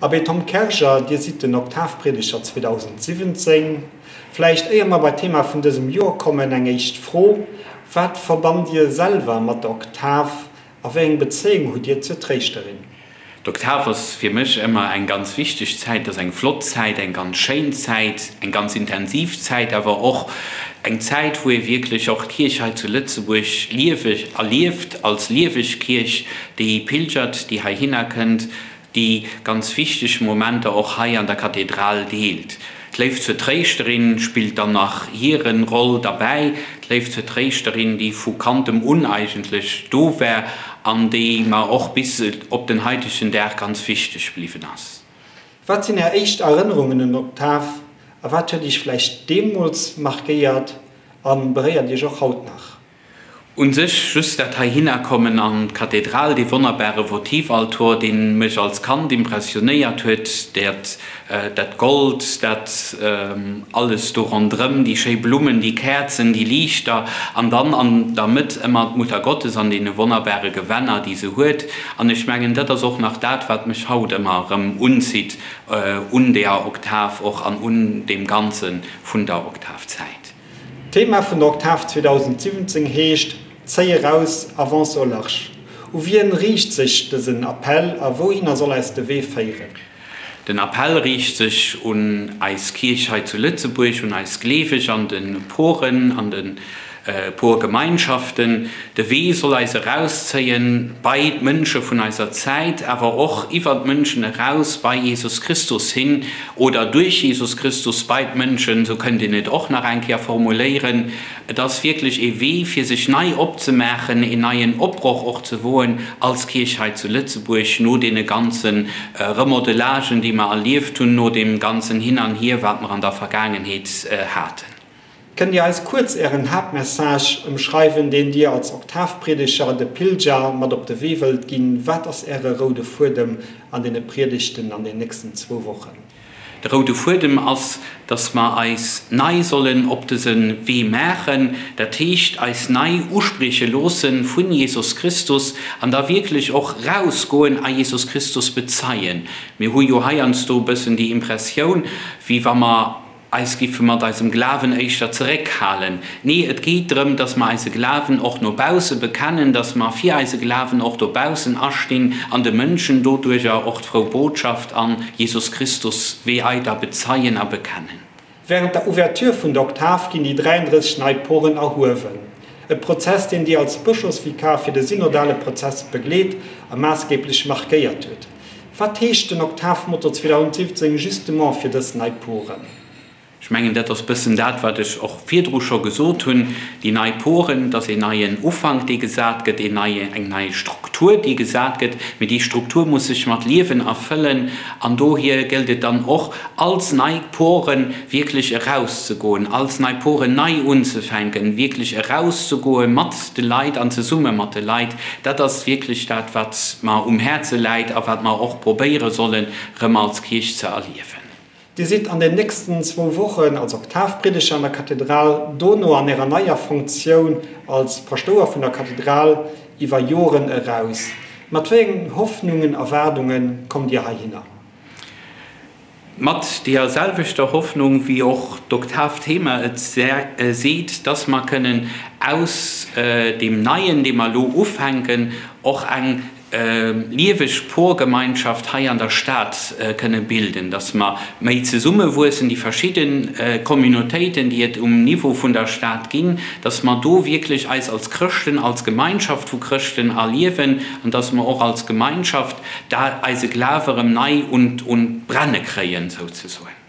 Abbé Tom Kerger, Dir sidd den Oktavpriedeger 2017. Vläicht éier mer bei d'Thema vun dësem Joer kommen, eng éischt Fro, Wat verbannt Dir selwer mat der Oktav a wéi eng Bezéiung hutt Dir zur Tréischterin? D'Oktav ass fir mech ëmmer eng ganz wichteg Zäit, ass eng flott Zäit, eng ganz schéin Zäit, eng ganz intensiv Zäit, awer och eng Zäit, wou ee wierklech och d'Kierch hei zu Lëtzebuerg lieweg erlieft, als lieweg Kierch, déi pilgert, déi heihinner kënnt, déi ganz wichteg Momenter och hei an der Kathedral deelt. D'Léift zur Tréischterin spillt dann nach hiren Roll derbäi, d'Léift zur Tréischterin, déi vu Kandem un eigentlech do war an déi mer och bis op den haitegen Dag ganz wichteg bliwwen ass. Wat sinn Är éischt Erënnerungen un d'Oktav a wat huet Iech vläicht deemools markéiert a beréiert Iech och haut nach? Un sech just dat heihinnerkommen an d'Kathedral, dee wonnerbare Votivaltor, dee mech als Kand impressionéiert huet, dat dat Gold, dat alles do ronderëm, déi schéi Blummen, déi Käerzen, déi Liichter an dann an der Mëtt ëmmer d'Muttergottes an deene wonnerbare Gewänner, déi se huet. An ech mengen, dat ass och nach dat, wat mech haut ëmmer erëm unzitt un deeër Oktav och an un deem Ganze vun der Oktavzäit. D'Thema vun der Oktav 2017 heescht Zéi eraus, avance au large. U wien riicht sech dësen Appell a wouhinner soll eis de Wee féieren? Den Appell riicht sech un eis Kierch hei zu Lëtzebuerg, un eis Gleeweg an de Poren, an de Porgemeinschaften. De Wee soll eis erauszéien bei d'Mënsche vun eiser Zäit, awer och iwwer d'Mënschen eraus bei Jesus Christus hin oder duerch Jesus Christus bei d'Mënschen, esou kënnt een et och nach eng Kéier formuléieren. Et ass wierklech ee Wee fir sech nei opzemaachen, een neien Opbroch och ze woen als Kierch hei zu Lëtzebuerg no deene ganze Remodelagen, déi mer erlieft hunn, no deem ganzen Hin an Hier, wat mer an der Vergaangenheet haten. Kënnt Dir eis kuerz Ären Haaptmessage ëmschreiwen, deen Dir als Oktavpriedeger de Pilger mat op de Wee wëllt ginn? Wat ass Äre roude Fuedem an deene Priedegten an den nächsten zwou Wochen? De roude Fuedem ass, dass mer eis nei sollen op dëse Wee maachen, dat heescht eis nei usprieche loosse vun Jesus Christus an da wierklech och rausgoen a Jesus Christus bezeien. Mir hu jo heiansdo e bëssen déi Impressioun, wéi wa mer Eis giffe mat eisem Glawen éischter zeréckhalen. Nee, et geet drëm, dass mer eise Glawen och no bausse bekennen, dass mer fir eise Glawen och dobaussen astinn an de Mënschen doduercher och d'frou Botschaft an Jesus Christus weeider bezeien a bekennen. Wärend der Ouverture vun der Oktav ginn déi 33 nei Poren erhuewen. E Prozess, deen Dir als Bëschofsvikar fir de synodale Prozess begleet a maassgeblech markéiert hutt. Wat heescht den Oktavmotto 2017 justement fir dës nei Poren? Ech mengen, dat ass bëssen dat, wat ech och virdru scho gesot hunn, déi nei Poren, et ass een neien Ufank, dee gesat gëtt, een neie, eng nei Struktur, déi gesat gëtt, mee déi Struktur muss sech mat Liewen erfëllen an dohier gëllt et dann och, als nei Poren wierklech erauszegoen, als nei Poren nei unzefänken, wierklech erauszegoe mat de Leit an zesumme mat de Leit. Dat ass wierklech dat, wat mer um Häerze läit a wat mer och probéiere sollen, erëm als Kierch ze erliewen. Dir sidd an den nächsten zwou Wochen als Oktavpriedeger an der Kathedral, dono an Ärer neier Fonctioun als Paschtouer vun der Kathedral iwwer Joren eraus. Mat wéi engen Hoffnungen, Erwaardunge kommt Dir heihinner? Mat deeër selwechter Hoffnung, wéi och d'Oktavthema et seet, dass mer kënnen aus deem Neien, dee mer elo ufänken, och eng lieweg Porgemeinschaft hei an der Stad kënne bilden, dass mer méi zesummewuessen, déi verschidde Communautéiten, déi et um Niveau vun der Stad ginn, dass mer do wierklech eis als Chrëschten, als Gemeinschaft vu Chrëschten erliewen an dass mer och als Gemeinschaft, Da eise Glaf erëm nei un d'Brenne kréien, souzesoen.